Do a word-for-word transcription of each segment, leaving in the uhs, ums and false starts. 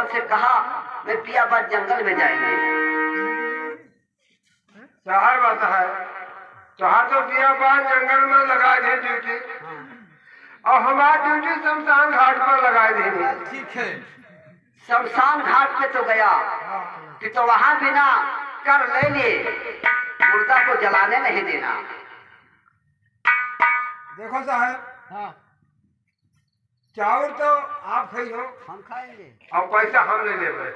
से कहा, "मैं बियाबान जंगल में जाएंगे।" चार बात है, चार तो बियाबान जंगल में लगा दे ड्यूटी, और हमार ड्यूटी शमशान घाट पर लगा दे। ठीक है। शमशान घाट पे तो गया कि तो वहां बिना कर ले लिए, मुर्दा को जलाने नहीं देना। देखो साहब, हाँ। चाउर तो आप खाई हो, हम खाएंगे। और पैसा हम ले लेबे।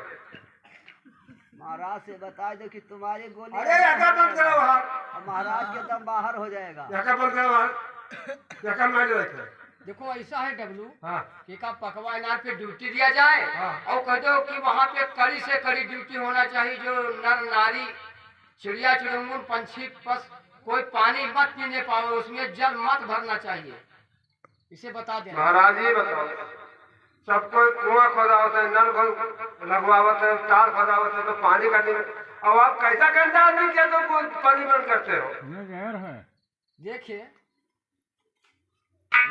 महाराज से बता दो कि तुम्हारे गोली अरे, एका बंद करो वहाँ। और महाराज के दम बाहर हो जाएगा। एका बंद करो वहाँ। एका मार दो ऐसे। देखो, ऐसा है डब्लू, हाँ। कि का पकवा इनार पे ड्यूटी दिया जाए, हाँ। और कह दो कि वहाँ पे कड़ी से कड़ी ड्यूटी होना चाहिए, जो नर नारी, चिड़िया चुड़मुन, पंछी पस कोई पानी मत पीने पावे, उसमें जल मत भरना चाहिए। इसे बता दें। महाराज, ये बताओ, सब कोई कुआं खोदावत है, नल घुस लगवावत है, तार खोदावत है, तो पानी का दिन, अब आप कैसा गंदा आदमी किया तो कोई पानी बंद करते हो? ये जहर है। देखिए,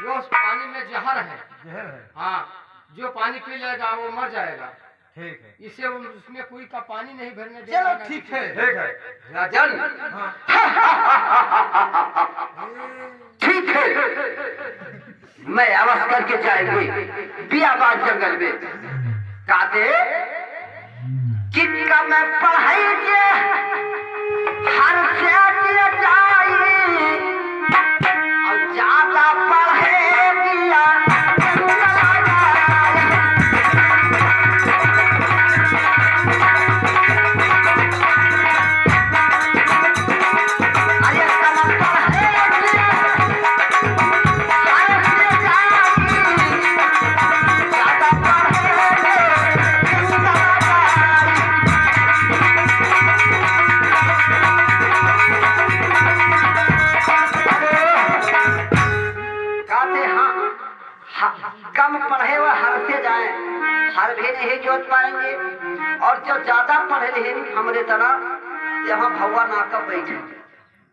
वो उस पानी में जहर है। जहर है। हाँ, जो पानी पी लेगा वो मर जाएगा। ठीक है। इसे उन-, उसमें कुई का पानी नहीं भरने देना चलो, है। ठीक है। ठीक है। राजन। हाँ। ठीक है, मैं अवस करके जाएंगे बियाबान जंगल में। कहते कि कम पढ़ाई के हर से दिए जाई, और ज्यादा पढ़े दिया। अरे कम पढ़े दिया। कहते हाँ, हाँ, कम पढ़े हुए हर से जाए, हर भी नहीं जोत पाएंगे, और जो ज्यादा पढ़े लिखे हमरे तरह, यहाँ भौवा ना कर बैठे।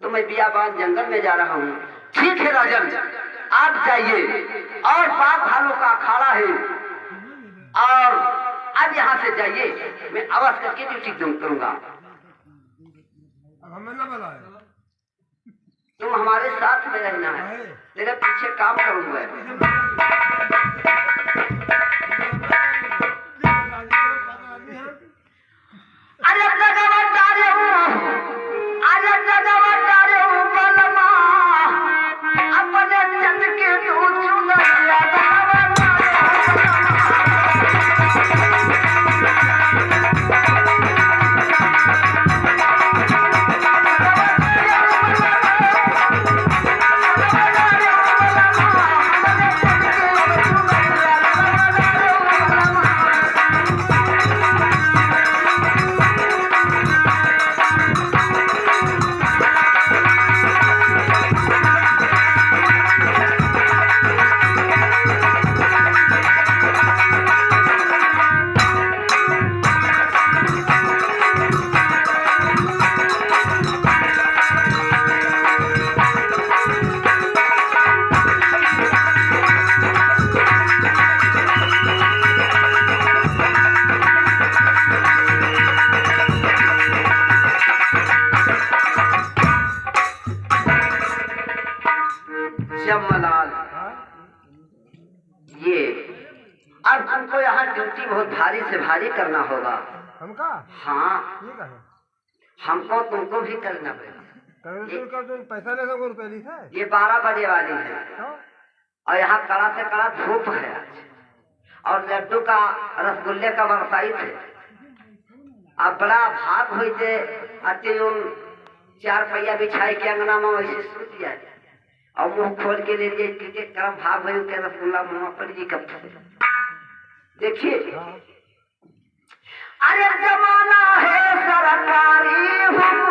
तो मैं बियाबान जंगल में जा रहा हूँ। ठीक है राजन, आप जाइए, और बाघ भालू का अखाड़ा है, और अब यहाँ से जाइए, मैं अवस करके ड्यूटी करूंगा। अब हमें ना बुलाए। तुम हमारे साथ में रहना है, तेरे पीछे काम करूंगा। अरे दगवा डारे ऊ, अरे दगवा डारे ऊ बलमा, अपने चट के तू चुनरिया दगवा डारे ऊ बलमा। जमलाल, ये अब तुमको यहाँ ड्यूटी बहुत भारी से भारी करना होगा। हमका? हाँ। ठीक है। हमको तुमको भी करना पड़ेगा। कर दो, ये कर दो, पैसा ले लो, रुपये नहीं है। ये बारह बजे वाली है। तो? और यहाँ कड़ा से कड़ा धूप है आज। और लड्डू का, रसगुल्ले का बरसाइत है। अब बड़ा भाग होइते, अति उन चार पहिया बिछाई के अंगना में वैसे सूत जाए। और मुंह खोल के ले लिए, कि के करम भाग होई के रसगुल्ला मुंह पर जी कब। देखिए, अरे जमाना है सरकारी हुकूमत।